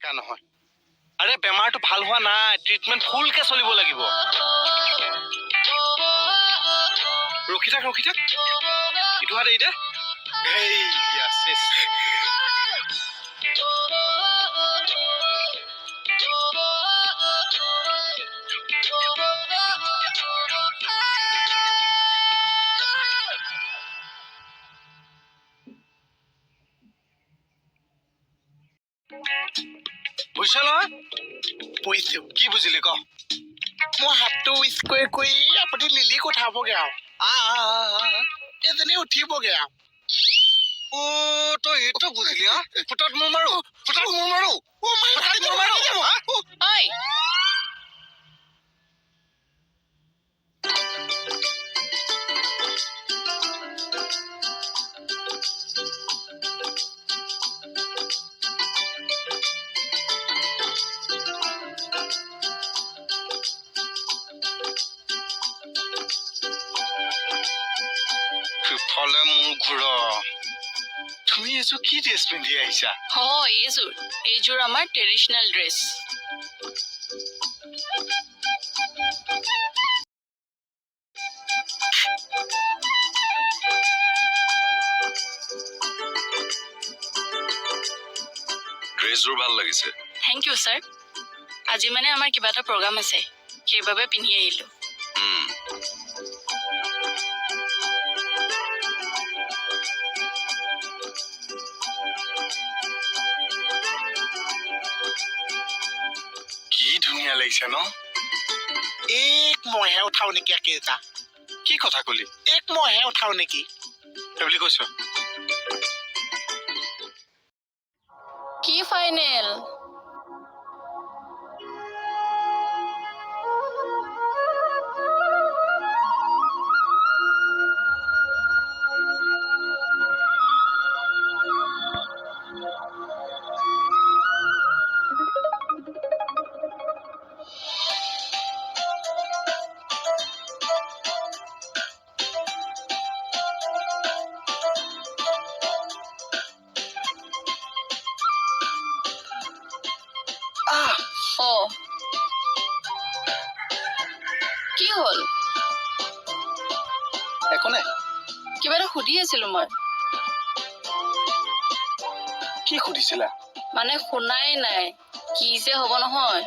নহয়। আৰে, বেমাৰটো ভাল হোৱা নাই, ট্ৰিটমেণ্ট ফুলকে চলিব লাগিব। ৰখি থাক, ৰখি থাক, ইটো হাত এৰি দে। এইয়া, চেচ। বুজিছ নহয়? বুজিছো। কি বুজিলি ক? মোৰ হাতটো উইচ কৰি কৰি আপুনি লিলি উঠাবগে আৰু। আ, আ, আ, আ, আ। এজনী উঠিবগে আৰু। অ', তই এইটো বুজিলি? হা, ফুটাত মোৰ মাৰো, ফুটাত মোৰ মাৰো। অ, মাৰি ফুটাত ফাটি মোৰ যাব, মাৰো। ফাটি যাব। হা? ঐ। সিফালে মোৰ ঘূৰা। তুমি এইযোৰ কি ড্ৰেছ পিন্ধি আহিছা? হয়, এইযোৰ আমাৰ ট্ৰেডিশ্যনেল ড্ৰেছ। ড্ৰেছযোৰ ভাল লাগিছে। Thank you sir. আজি মানে আমাৰ কিবা এটা প্ৰগ্ৰাম আছে, সেইবাবে পিন্ধি আহিলোঁ। কি ধুনীয়া লাগিছে ন? এক মইহে উঠাও নেকি একেটা? কি কথা কলি? এক মইহে উঠাও নেকি? সেইবুলি কৈছ? কি ফাইনেল? আহ। অ', কি হ'ল? একো নাই। কিবা এটা সুধি আছিলোঁ মই। কি সুধিছিলা? মানে শুনাই নাই। কি যে হ'ব নহয়।